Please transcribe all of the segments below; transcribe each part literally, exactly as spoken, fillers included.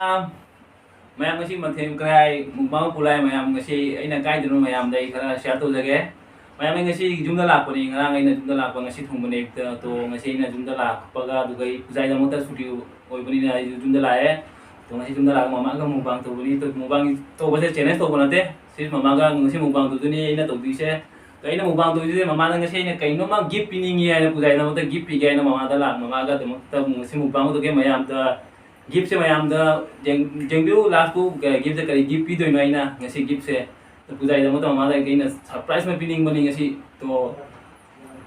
ꯃꯌꯥꯝ, ꯉꯁꯤ ꯃꯊꯦꯜ ꯀꯔꯥꯏ ꯃꯨꯛꯕꯥꯡ ꯄꯨꯂꯥꯏ ꯃꯌꯥꯝ, ꯉꯁꯤ ꯑꯩꯅ ꯀꯥꯏꯗꯅꯣ ꯃꯌꯥꯝꯗ ꯑꯩ ꯈꯔ share ꯇꯧꯖꯒꯦ꯫ ꯃꯌꯥꯝ, ꯑꯩ ꯉꯁꯤ ꯌꯨꯝꯗ ꯂꯥꯛꯄꯅꯤ, ꯉꯔꯥꯡ ꯑꯩꯅ ꯌꯨꯝꯗ ꯂꯥꯛꯄ, ꯉꯁꯤ ꯊꯨꯡꯕꯅꯦ ꯑꯌꯨꯛꯇ꯫ ꯇꯣ, ꯉꯁꯤ ꯑꯩꯅ ꯌꯨꯝꯗ ꯂꯥꯛꯄꯒ ꯑꯗꯨꯒ ꯑꯩ ꯄꯨꯖꯥꯒꯤꯗꯃꯛꯇ ꯁꯨꯇꯤ ꯑꯣꯏꯕꯅꯤꯅ ꯑꯩꯁꯨ ꯌꯨꯝꯗ ꯂꯥꯛꯑꯦ꯫ ꯇꯣ, ꯉꯁꯤ ꯌꯨꯝꯗ ꯂꯥꯛꯑꯒ ꯃꯃꯥꯒ ꯃꯨꯛꯕꯥꯡ ꯇꯧꯕꯅꯤ꯫ ꯇꯣ, ꯃꯨꯛꯕꯥꯡ ꯇꯧꯕꯁꯦ challenge ꯇꯧꯕ ꯅꯠꯇꯦ꯫ ꯁꯤ ꯃꯃꯥꯒ ꯉꯁꯤ ꯃꯨꯛꯕꯥꯡ ꯇꯧꯗꯣꯏꯅꯤ ꯑꯩꯅ ꯇꯧꯗꯣꯏꯁꯦ꯫ ꯇꯣ, ꯑꯩꯅ ꯃꯨꯛꯕꯥꯡ ꯇꯧꯗꯣꯏꯁꯦ ꯃꯃꯥꯗ ꯉꯁꯤ ꯑꯩꯅ ꯀꯩꯅꯣꯝꯃ gift ꯄꯤꯅꯤꯡꯉꯤ ꯍꯥꯏꯅ ꯄꯨꯖꯥꯒꯤꯗꯃꯛꯇ gift ꯄꯤꯒꯦ ꯍꯥꯏꯅ ꯃꯃꯥꯗ ꯂꯥꯛ-, ꯃꯃꯥꯒ ꯑꯗꯨꯃꯛꯇ ꯉꯁꯤ ꯃꯨꯛꯕꯥꯡ ꯇꯧꯒꯦ ꯃꯌꯥꯝꯗ꯫ Giftꯁꯦ ꯃꯌꯥꯝꯗ ꯌꯦꯡ-, ꯌꯦꯡꯕꯤꯌꯨ last ꯐꯥꯎ, ꯀ-, giftꯁꯦ ꯀꯔꯤ gift ꯄꯤꯗꯣꯏꯅꯣ ꯑꯩꯅ ꯉꯁꯤ giftꯁꯦ꯫ ꯄꯨꯖꯥꯒꯤꯗꯃꯛꯇ ꯃꯃꯥꯗ ꯑꯩꯅ surprise ꯑꯃ ꯄꯤꯅꯤꯡꯕꯅꯤ ꯉꯁꯤ꯫ ꯇꯣ,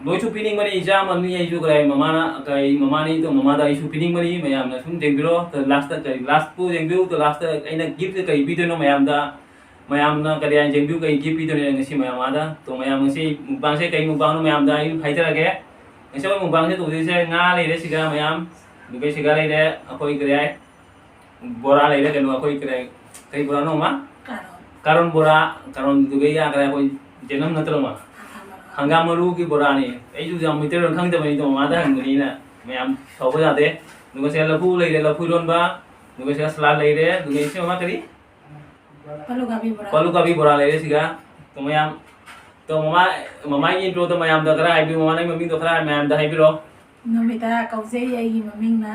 ꯂꯣꯏꯁꯨ ꯄꯤꯅꯤꯡꯕꯅꯤ, ꯏꯆꯥ ꯑꯃꯅꯤ ꯑꯩꯁꯨ ꯀꯔꯤ ꯃꯃꯥꯅ, ꯀꯔꯤ ꯃꯃꯥꯅꯤ, ꯇꯣ ꯃꯃꯥꯗ ꯑꯩꯁꯨ ꯄꯤꯅꯤꯡꯕꯅꯤ꯫ ꯃꯌꯥꯝꯅ ꯁꯨꯝ ꯌꯦꯡꯕꯤꯔꯣ꯫ ꯇꯣ, lastꯇ ꯀꯔꯤ, last ꯐꯥꯎ ꯌꯦꯡꯕꯤꯌꯨ꯫ ꯇꯣ, lastꯇ ꯑꯩꯅ giftꯁꯦ ꯀꯔꯤ ꯄꯤꯗꯣꯏꯅꯣ ꯃꯌꯥꯝꯗ, ꯃꯌꯥꯝꯅ ꯀꯔꯤ ꯍꯥꯏꯅ ꯌꯦꯡꯕꯤꯌꯨ, ꯀꯔꯤ gift ꯄꯤꯗꯣꯏꯅꯣ ꯉꯁꯤ ꯃꯌꯥꯝ ꯑꯥꯗ꯫ ꯇꯣ, ꯃꯌꯥꯝ ꯉꯁꯤ ꯃꯨꯛꯕꯥꯡꯁꯦ ꯀꯔꯤ ꯃꯨꯛꯕꯥꯡꯅꯣ ꯃꯌꯥꯝꯗ ꯑꯩ ꯍꯥꯏꯖꯔꯒꯦ꯫ ꯉꯁꯤ ꯑꯩꯈꯣꯏ ꯃꯨꯛꯕꯥꯡꯁꯦ ꯇꯧꯗꯣꯏꯁꯦ ꯉꯥ ꯂꯩꯔꯦ ꯁꯤꯒ ꯃꯌꯥꯝ, ꯑꯗꯨꯒ ꯁꯤꯒ ꯂꯩꯔꯦ ꯑꯩꯈꯣꯏ ꯀꯔꯤ ꯍꯥꯏ, ꯕꯣꯔꯥ ꯂꯩꯔꯦ, ꯀꯩꯅꯣ ꯑꯩꯈꯣꯏ ꯀꯔꯤ, ꯀꯔꯤ ꯕꯣꯔꯥꯅꯣ ꯑꯃ? ꯀꯥꯔꯣꯟ꯫ ꯀꯥꯔꯣꯟ ꯕꯣꯔꯥ, ꯀꯥꯔꯣꯟꯗꯨꯒ ꯌꯥꯈ꯭ꯔꯦ ꯑꯩꯈꯣꯏ ꯖꯦꯅꯝ ꯅꯠꯇ꯭ꯔꯣ ꯑꯃ? ꯍꯪꯒꯥꯝ ꯃꯔꯨ꯫ ꯍꯪꯒꯥꯝ ꯃꯔꯨꯒꯤ ꯕꯣꯔꯥꯅꯤ꯫ ꯑꯩꯁꯨ ꯌꯥꯝ ꯃꯩꯇꯩꯂꯣꯟ ꯈꯪꯗꯕꯅꯤ, ꯇꯣ ꯃꯃꯥꯗ ꯍꯪꯕꯅꯤꯅ ꯃꯌꯥꯝ ꯁꯥꯎꯕ ꯌꯥꯗꯦ꯫ ꯑꯗꯨꯒ ꯁꯤꯗ ꯂꯐꯨ ꯂꯩꯔꯦ, ꯂꯐꯨ ꯏꯔꯣꯟꯕ, ꯑꯗꯨꯒ ꯁꯤꯗ salad ꯂꯩꯔꯦ, ꯑꯗꯨꯒ ꯏꯆꯦ ꯃꯃꯥ ꯀꯔꯤ? ꯄꯥꯂꯨ ꯀꯥꯕꯤ ꯕꯣꯔꯥ꯫ ꯄꯥꯂꯨ ꯀꯥꯕꯤ ꯕꯣꯔꯥ ꯂꯩꯔꯦ ꯁꯤꯒ꯫ ꯇꯣ ꯃꯌꯥꯝ, ꯇꯣ ꯃꯃꯥ, ꯃꯃꯥꯒꯤ introꯗꯣ ꯃꯌꯥꯝꯗ ꯈꯔ ꯍꯥꯏꯕꯤꯌꯨ, ꯃꯃꯥ ꯅꯪ ꯃꯃꯤꯡꯗꯣ ꯈꯔ ꯃꯌꯥꯝꯗ ꯍꯥꯏꯕꯤꯔꯣ꯫ ꯅꯣꯃꯤꯇꯥ ꯀꯧꯖꯩ ꯑꯩꯒꯤ ꯃꯃꯤꯡꯅ꯫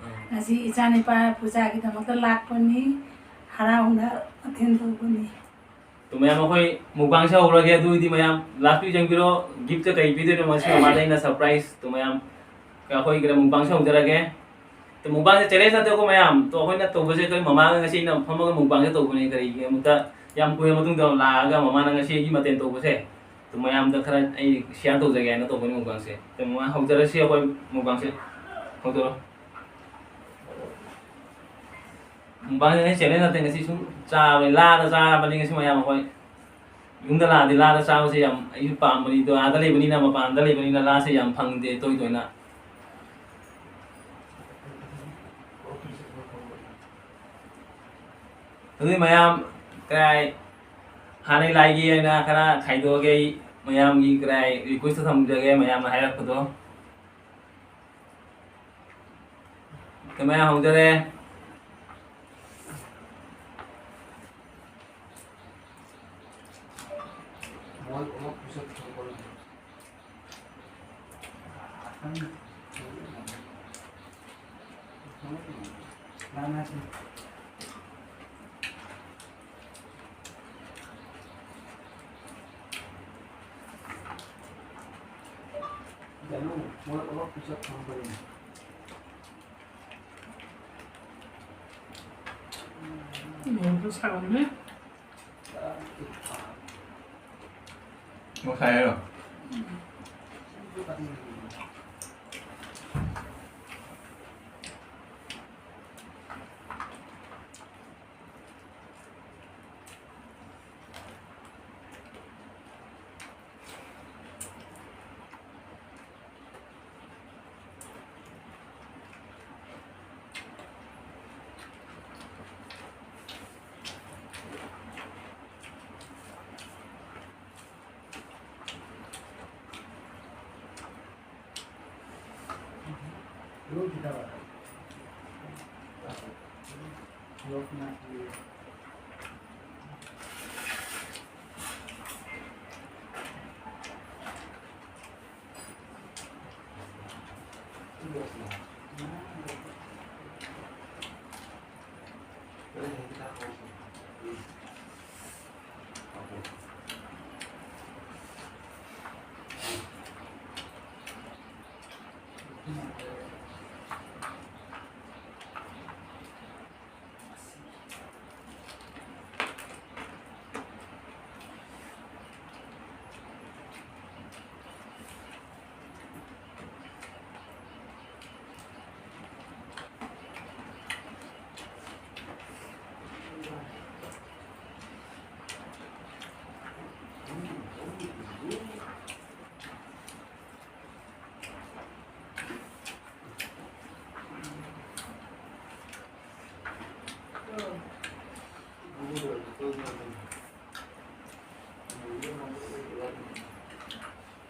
ꯎꯝ꯫ ꯉꯁꯤ ꯏꯆꯥꯅꯤꯄꯥ ꯄꯨꯖꯥꯒꯤꯗꯃꯛꯇ ꯂꯥꯛꯄꯅꯤ, ꯍꯔꯥꯎꯅ ꯑꯇꯦꯟ ꯇꯧꯕꯅꯤ꯫ ꯇꯣ ꯃꯌꯥꯝ ꯑꯩꯈꯣꯏ ꯃꯨꯛꯕꯥꯡꯁꯦ ꯍꯧꯔꯒꯦ꯫ ꯑꯗꯨ ꯑꯣꯏꯗꯤ ꯃꯌꯥꯝ last ꯄꯤꯎ ꯌꯦꯡꯕꯤꯔꯣ, giftꯁꯦ ꯀꯔꯤ ꯄꯤꯗꯣꯏꯅꯣ ꯃꯁꯤ ꯃꯃꯥꯗ ꯑꯩꯅ surprise꯫ ꯇꯣ ꯃꯌꯥꯝ ꯑꯩꯈꯣꯏ ꯀꯩꯅꯣ ꯃꯨꯛꯕꯥꯡꯁꯦ ꯍꯧꯖꯔꯒꯦ꯫ ꯇꯣ ꯃꯨꯛꯕꯥꯡꯁꯦ challenge ꯅꯠꯇꯦꯀꯣ ꯃꯌꯥꯝ꯫ ꯇꯣ ꯑꯩꯈꯣꯏꯅ ꯇꯧꯕꯁꯦ ꯑꯩꯈꯣꯏ ꯃꯃꯥꯒ ꯉꯁꯤ ꯑꯩꯅ ꯐꯝꯃꯒ ꯃꯨꯛꯕꯥꯡꯁꯦ ꯇꯧꯕꯅꯦ꯫ ꯀꯔꯤꯒꯤꯅꯣꯗ ꯌꯥꯝ ꯀꯨꯏꯔ ꯃꯇꯨꯡꯗ ꯂꯥꯛꯑꯒ ꯃꯃꯥꯅ ꯉꯁꯤ ꯑꯩꯒꯤ ꯃꯊꯦꯜ ꯇꯧꯕꯁꯦ꯫ ꯇꯣ ꯃꯌꯥꯝꯗ ꯈꯔ ꯑꯩ share ꯇꯧꯖꯒꯦ ꯍꯥꯏꯅ ꯇꯧꯕꯅꯤ ꯃꯨꯛꯕꯥꯡꯁꯦ꯫ ꯇꯣ ꯃꯃꯥ ꯍꯧꯖꯔꯁꯤ ꯑꯩꯈꯣꯏ ꯃꯨꯛꯕꯥꯡꯁꯦ꯫ ꯍꯧꯗꯣꯔꯣ꯫ ꯃꯨꯛꯕꯥꯡꯁꯦ ꯉꯁꯤ challenge ꯅꯠꯇꯦ, ꯉꯁꯤ ꯁꯨꯝ ꯆꯥꯕꯅꯤ, ꯂꯥꯗ ꯆꯥꯔꯕꯅꯤ ꯉꯁꯤ ꯃꯌꯥꯝ ꯑꯩꯈꯣꯏ꯫ ꯌꯨꯝꯗ ꯂꯥꯛꯑꯗꯤ ꯂꯥꯗ ꯆꯥꯕꯁꯦ ꯌꯥꯝ ꯑꯩꯁꯨ ꯄꯥꯝꯕꯅꯤ꯫ ꯑꯗꯣ ꯑꯥꯗ ꯂꯩꯕꯅꯤꯅ, ꯃꯄꯥꯟꯗ ꯂꯩꯕꯅꯤꯅ ꯂꯥꯁꯦ ꯌꯥꯝ ꯐꯪꯗꯦ ꯇꯣꯏ ꯇꯣꯏꯅ꯫ ꯑꯗꯨꯗꯤ ꯃꯌꯥꯝ ꯀꯔꯥꯏ ꯍꯥꯟꯅꯩ ꯂꯥꯏꯒꯤ ꯑꯣꯏꯅ ꯈꯔ ꯈꯥꯏꯗꯣꯛꯑꯒꯦ ꯑꯩ ꯃꯌꯥꯝꯒꯤ ꯀꯔꯥꯏ request ꯊꯝꯖꯒꯦ ꯃꯌꯥꯝꯅ ꯍꯥꯏꯔꯛꯄꯗꯣ꯫ ꯀꯃꯥꯏꯅ ꯍꯧꯖꯔꯦ? ꯃꯣꯔꯣꯛꯇꯣ ꯁꯥꯔꯝꯃꯦ꯫ ꯃꯣꯔꯣꯛ ꯁꯥꯏ ꯍꯥꯏꯔꯣ?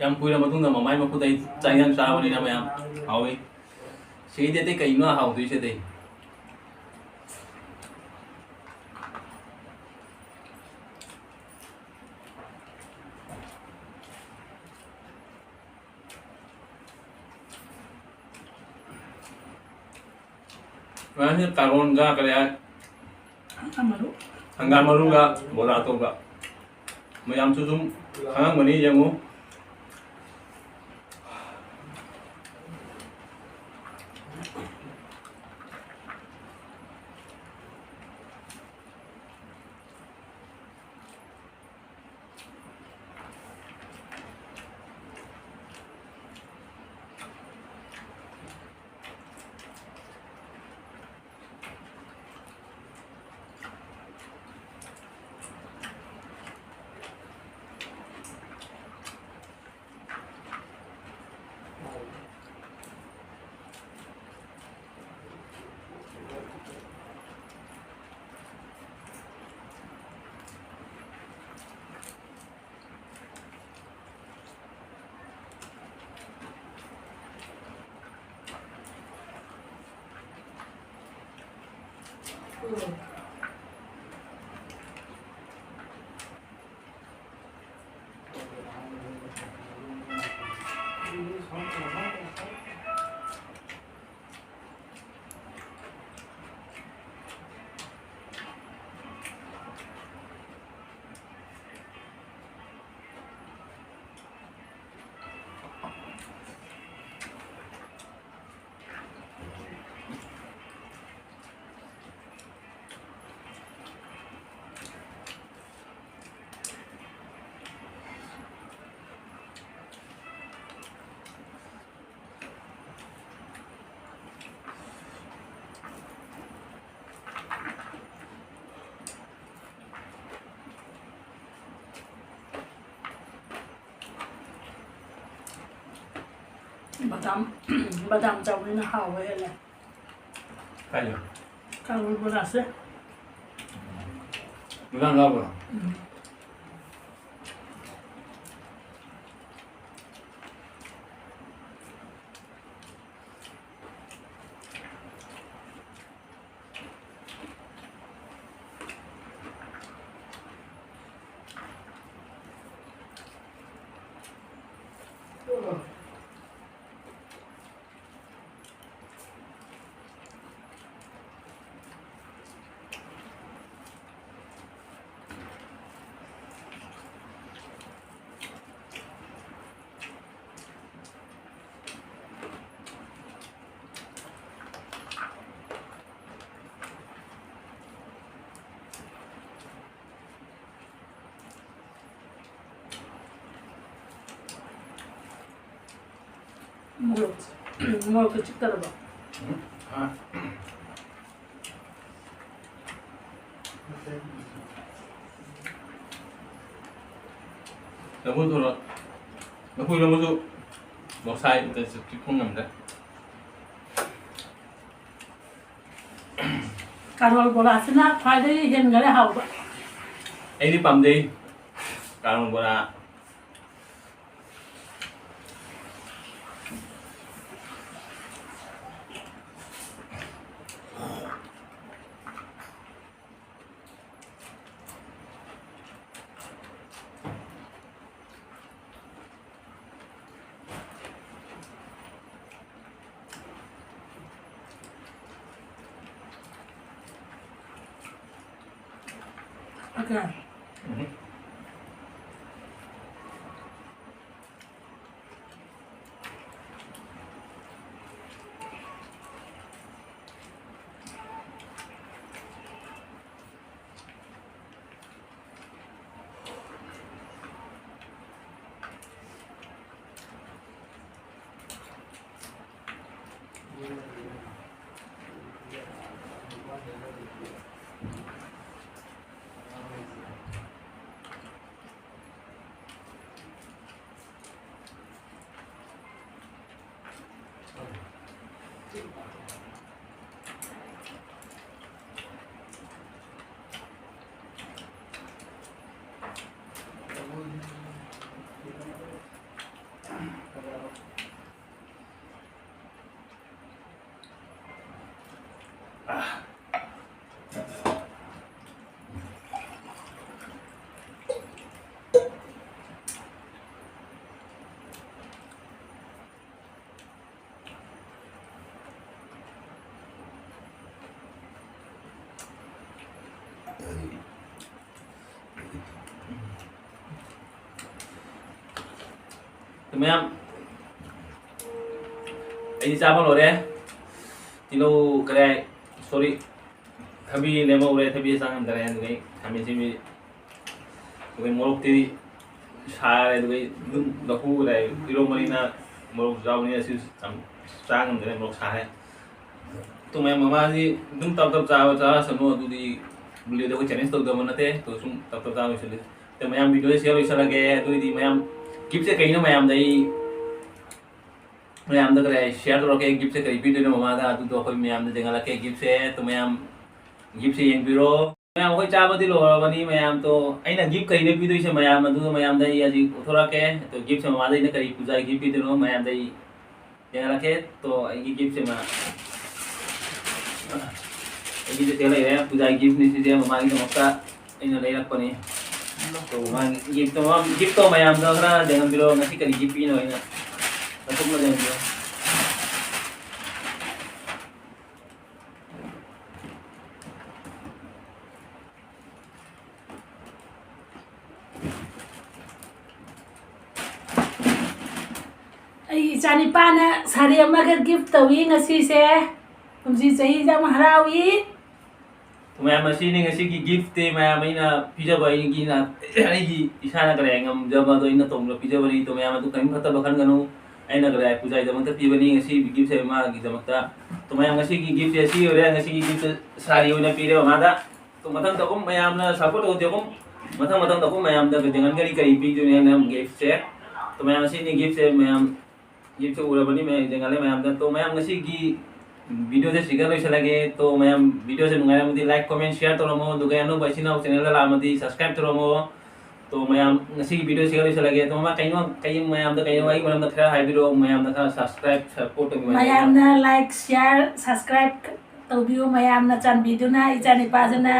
ꯌꯥꯝ ꯀꯨꯏꯔ ꯃꯇꯨꯡꯗ ꯃꯃꯥꯏ ꯃꯈꯨꯠꯇ ꯑꯩ ꯆꯥꯛ ꯏꯟꯁꯥꯡ ꯆꯥꯕꯅꯤꯅ ꯃꯌꯥꯝ ꯍꯥꯎꯏ꯫ ꯁꯤꯗꯤ ꯑꯇꯩ ꯀꯩꯅꯣ ꯍꯥꯎꯗꯣꯏꯁꯦ ꯑꯇꯩ? ꯃꯌꯥꯝꯁꯤꯅ ꯀꯥꯔꯣꯟꯒ ꯀꯔꯤ ꯍꯥꯏ? ꯍꯪꯒꯥꯝ ꯃꯔꯨ꯫ ꯍꯪꯒꯥꯝ ꯃꯔꯨꯒ ꯕꯣꯔꯥ ꯇꯧꯕ꯫ ꯃꯌꯥꯝꯁꯨ ꯑꯗꯨꯝ ꯈꯪꯉꯝꯒꯅꯤ, ꯌꯦꯡꯉꯨ꯫ ꯕꯗꯥꯝ, ꯕꯗꯥꯝ ꯆꯥꯎꯕꯅꯤꯅ ꯍꯥꯎꯕ ꯍꯦꯜꯂꯦ꯫ ꯀꯥꯏꯗ? ꯀꯥꯡꯉꯧ ꯕꯣꯔꯥꯁꯦ꯫ ꯕꯗꯥꯝ ꯌꯥꯎꯕ꯭ꯔꯣ? ꯎꯝ꯫ ꯃꯣꯔꯣꯛ, ꯃꯣꯔꯣꯛꯇꯣ ꯆꯤꯛꯇꯔꯕꯣ? ꯂꯐꯨ ꯊꯣꯔꯣ, ꯂꯐꯨ ꯏꯔꯣꯝꯕꯁꯨ ꯃꯣꯔꯣꯛ ꯁꯥꯏ, ꯑꯝꯇ ꯆꯤꯛꯄ ꯉꯝꯗ꯭ꯔꯦ꯫ ꯀꯥꯔꯣꯜ ꯕꯣꯔꯥꯁꯤꯅ ꯈ꯭ꯋꯥꯏꯗꯒꯤ ꯍꯦꯟꯈꯔꯦ ꯍꯥꯎꯕ꯫ ꯑꯩꯗꯤ ꯄꯥꯝꯖꯩ ꯀꯥꯔꯣꯜ ꯕꯣꯔꯥ꯫ Okay. ꯃꯌꯥꯝ, ꯑꯩꯗꯤ ꯆꯥꯕ ꯂꯣꯏꯔꯦ꯫ ꯇꯤꯜꯍꯧ, ꯀꯔꯤ, sorry, ꯊꯕꯤ ꯂꯦꯝꯍꯧꯔꯦ, ꯊꯕꯤ ꯆꯥ ꯉꯝꯗꯔꯦ꯫ ꯑꯗꯨꯗꯩ ꯈꯥꯃꯦꯟ ꯑꯁꯤꯟꯕꯤ, ꯑꯗꯨꯗꯩ ꯃꯣꯔꯣꯛꯇꯤ ꯁꯥꯔꯦ꯫ ꯑꯗꯨꯗꯩ ꯑꯗꯨꯝ ꯂꯐꯨ ꯀꯗꯥꯏ ꯏꯔꯣꯝꯕꯅꯤꯅ ꯃꯣꯔꯣꯛꯁꯨ ꯌꯥꯎꯕꯅꯤꯅ ꯁꯤ ꯌꯥꯝ ꯆꯥ ꯉꯝꯗ꯭ꯔꯦ, ꯃꯣꯔꯣꯛ ꯁꯥꯔꯦ꯫ ꯑꯗꯨ ꯃꯌꯥꯝ ꯃꯃꯥꯗꯤ ꯑꯗꯨꯝ ꯇꯞ ꯇꯞ ꯆꯥꯕ ꯆꯥꯁꯅꯨ, ꯑꯗꯨꯗꯤ ꯕꯤꯗꯤꯑꯣꯗ ꯑꯩꯈꯣꯏ ꯆꯦꯂꯦꯟꯖ ꯇꯧꯗꯕ ꯅꯠꯇꯦ꯫ ꯑꯗꯨ ꯁꯨꯝ ꯇꯞ ꯇꯞ ꯆꯥꯕ ꯂꯣꯏꯁꯤꯜꯂꯤ꯫ ꯑꯗꯣ ꯃꯌꯥꯝ ꯕꯤꯗꯤꯑꯣꯁꯦ ꯁꯤꯌꯥꯔ ꯂꯣꯏꯁꯤꯜꯂꯒꯦ꯫ ꯑꯗꯨꯏꯗꯤ ꯃꯌꯥꯝ ꯒꯤꯐꯁꯦ ꯀꯩꯅꯣ ꯃꯌꯥꯝꯗ ꯑꯩ ꯃꯌꯥꯝꯗ ꯀꯔꯤ ꯁꯤꯌꯥꯔ ꯇꯧꯔꯛꯀꯦ, ꯒꯤꯐꯁꯦ ꯀꯔꯤ ꯄꯤꯗꯣꯏꯅꯣ ꯃꯃꯥꯗ, ꯑꯗꯨꯗꯣ ꯑꯩꯈꯣꯏ ꯃꯌꯥꯝꯗ ꯌꯦꯡꯍꯜꯂꯛꯀꯦ꯫ ꯒꯤꯐꯁꯦ ꯑꯗꯣ ꯃꯌꯥꯝ ꯒꯤꯐꯁꯦ ꯌꯦꯡꯕꯤꯔꯣ꯫ ꯃꯌꯥꯝ ꯑꯩꯈꯣꯏ ꯆꯥꯕꯗꯤ ꯂꯣꯏꯔꯕꯅꯤ꯫ ꯃꯌꯥꯝꯗꯣ ꯑꯩꯅ ꯒꯤꯐ ꯀꯩꯅ ꯄꯤꯗꯣꯏꯁꯦ ꯃꯌꯥꯝ ꯑꯗꯨꯗꯣ ꯃꯌꯥꯝꯗ ꯑꯩ ꯍꯧꯖꯤꯛ ꯎꯠꯊꯣꯔꯛꯀꯦ꯫ ꯑꯗꯣ ꯒꯤꯐꯁꯦ ꯃꯃꯥꯗ ꯑꯩꯅ ꯀꯔꯤ ꯄꯨꯖꯥꯒꯤ ꯒꯤꯐ ꯄꯤꯗꯣꯏꯅꯣ ꯃꯌꯥꯝꯗ ꯑꯩ ꯌꯦꯡꯍꯜꯂꯛꯀꯦ꯫ ꯇꯣ ꯑꯩꯒꯤ ꯒꯤꯐꯁꯦ ꯃꯥ ꯑꯩꯒꯤꯗꯤ ꯁꯤꯗ ꯂꯩꯔꯦ꯫ ꯄꯨꯖꯥꯒꯤ ꯒꯤꯐꯅꯤ ꯁꯤꯁꯦ, ꯃꯃꯥꯒꯤꯗꯃꯛꯇ ꯑꯩꯅ ꯂꯩꯔꯛꯄꯅꯤ꯫ ꯇꯣ ꯃꯥꯒꯤ ꯒꯤꯐꯇꯣ ꯃꯥ ꯒꯤꯐꯇꯣ ꯃꯌꯥꯝꯗ ꯈꯔ ꯌꯦꯡꯍꯟꯕꯤꯔꯣ꯫ ꯉꯁꯤ ꯀꯔꯤ ꯒꯤꯐ ꯄꯤꯅꯣ ꯑꯩꯅ ꯂꯧꯊꯣꯛꯅ ꯌꯦꯡꯍꯟꯕꯤꯔꯣ꯫ ꯑꯩꯒꯤ ꯏꯆꯥꯅꯤꯄꯥꯅ ꯁꯥꯔꯤ ꯑꯃꯒ ꯒꯤꯐ ꯇꯧꯏ ꯉꯁꯤꯁꯦ꯫ ꯀꯨꯝꯁꯤ ꯆꯍꯤꯁꯦ ꯌꯥꯝ ꯍꯔꯥꯎꯏ꯫ ꯃꯌꯥꯝ ꯑꯁꯤꯅꯤ ꯉꯁꯤꯒꯤ ꯒꯤꯐꯇꯤ꯫ ꯃꯌꯥꯝ ꯑꯩꯅ ꯄꯤꯖꯕ ꯑꯩꯒꯤꯅ ꯑꯩꯒꯤ ꯏꯁꯥꯅ ꯀꯔꯤ ꯉꯝꯖꯕ ꯑꯗꯣ ꯑꯩꯅ ꯇꯧꯅ ꯄꯤꯖꯕꯅꯤ꯫ ꯑꯗꯣ ꯃꯌꯥꯝ ꯑꯗꯨ ꯀꯔꯤꯝ ꯈꯠꯇꯕ ꯈꯟꯒꯅꯨ꯫ ꯑꯩꯅ ꯀꯔꯤ ꯄꯨꯖꯥꯒꯤꯗꯃꯛꯇ ꯄꯤꯕꯅꯤ ꯉꯁꯤ ꯒꯤꯐꯁꯦ ꯃꯥꯒꯤꯗꯃꯛꯇ꯫ ꯑꯗꯣ ꯃꯌꯥꯝ ꯉꯁꯤꯒꯤ ꯒꯤꯐꯁꯦ ꯑꯁꯤ ꯑꯣꯏꯔꯦ꯫ ꯉꯁꯤꯒꯤ ꯒꯤꯐꯁꯦ ꯁꯥꯔꯤ ꯑꯣꯏꯅ ꯄꯤꯔꯦ ꯃꯃꯥꯗ꯫ ꯑꯗꯣ ꯃꯊꯪꯗ ꯑꯗꯨꯝ ꯃꯌꯥꯝꯅ ꯁꯞꯄꯣꯔꯠ ꯇꯧꯕꯤꯌꯨ꯫ ꯃꯊꯪ ꯃꯊꯪꯗ ꯑꯗꯨꯝ ꯃꯌꯥꯝꯗ ꯀꯩꯗꯧꯉꯩ ꯀꯔꯤ ꯀꯔꯤ ꯄꯤꯗꯣꯏꯅꯣ ꯍꯥꯏꯅ ꯒꯤꯐꯁꯦ꯫ ꯑꯗꯣ ꯃꯌꯥꯝ ꯑꯁꯤꯅꯤ ꯒꯤꯐꯁꯦ ꯃꯌꯥꯝ ꯒꯤꯐꯁꯦ ꯎꯔꯕꯅꯤ ꯃꯌꯥꯝ ꯌꯦꯡꯍꯜꯂꯦ ꯃꯌꯥꯝꯗ꯫ ꯇꯣ ꯃꯌꯥꯝ ꯉꯁꯤꯒꯤ ꯚꯤꯗꯤꯑꯣꯁꯦ ꯁꯤꯒ ꯂꯣꯏꯁꯤꯜꯂꯒꯦ꯫ ꯇꯣ ꯃꯌꯥꯝ ꯚꯤꯗꯤꯑꯣꯁꯦ ꯅꯨꯡꯉꯥꯏꯔꯝꯃꯗꯤ ꯂꯥꯏꯛ, ꯀꯣꯃꯦꯟ, ꯁꯤꯌꯥꯔ ꯇꯧꯔꯝꯃꯣ꯫ ꯑꯗꯨꯒ ꯑꯅꯧꯕ ꯏꯆꯤꯟ ꯏꯅꯥꯎ ꯆꯦꯅꯦꯜꯗ ꯂꯥꯛꯑꯝꯃꯗꯤ ꯁꯕꯁꯀ꯭ꯔꯥꯏꯕ ꯇꯧꯔꯝꯃꯣ꯫ ꯇꯣ ꯃꯌꯥꯝ ꯉꯁꯤꯒꯤ ꯚꯤꯗꯤꯑꯣ ꯁꯤꯒ ꯂꯣꯏꯁꯤꯜꯂꯒꯦ꯫ ꯇꯣ ꯃꯃꯥ ꯀꯩꯅꯣ ꯀꯩ ꯃꯌꯥꯝꯗ ꯀꯩꯅꯣ ꯑꯩꯒꯤ ꯃꯔꯝꯗ ꯈꯔ ꯍꯥꯏꯕꯤꯔꯛꯑꯣ꯫ ꯃꯌꯥꯝꯗ ꯈꯔ ꯁꯕꯁꯀ꯭ꯔꯥꯏꯕ ꯁꯞꯄꯣꯔꯠ ꯇꯧꯕꯤꯌꯣ꯫ ꯃꯌꯥꯝꯅ ꯂꯥꯏꯛ, ꯁꯤꯌꯥꯔ, ꯁꯕꯁꯀ꯭ꯔꯥꯏꯕ ꯇꯧꯕꯤꯌꯨ꯫ ꯃꯌꯥꯝꯅ ꯆꯥꯟꯕꯤꯗꯨꯅ ꯏꯆꯥꯅꯤꯄꯥꯁꯤꯅ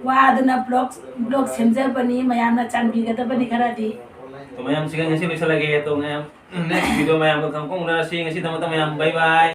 ꯋꯥꯗꯨꯅ ꯕ꯭ꯂꯣꯒ ꯕ꯭ꯂꯣꯒ ꯁꯦꯝꯖꯕꯅꯤ꯫ ꯃꯌꯥꯝꯅ ꯆꯥꯟꯕꯤꯒꯗꯕꯅꯤ ꯈꯔꯗꯤ꯫ ꯇꯣ ꯃꯌꯥꯝ ꯁꯤꯒ ꯉꯁꯤ ꯂꯣꯏꯁꯤꯜꯂꯒꯦ꯫ ꯇꯣ ꯃꯌꯥꯝ ꯅꯦꯛꯁ ꯚꯤꯗꯤꯑꯣ ꯃꯌꯥꯝꯗ ꯈꯪ ꯈꯪ ꯎꯅꯔꯁꯤ꯫ ꯉꯁꯤꯗꯃꯛꯇ ꯃꯌꯥꯝ ꯕꯥꯏ ꯕꯥꯏ꯫